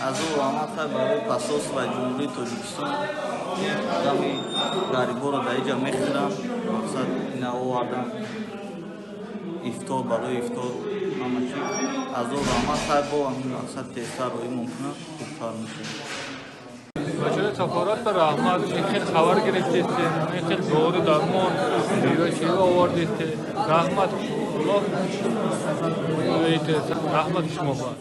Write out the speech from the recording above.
Ҳазор раҳмат барои посольство Ҷумҳурии Тоҷикистон. Одами ғариборо дар иҷа мехӯранд, мақсад ина овардан, ифтор, барои ифтор ҳама чи. Ҳазор раҳмат. Хай, бо ҳамин мақсад тезтар роӣ мумкина, хубтар мешавад. Бачаҳои сафорат ба раҳмат, ин хел хабар гирифтесте, ин хел дору дармон, мева овардесте. Раҳмат, Аллоҳ раҳмати шумо ба.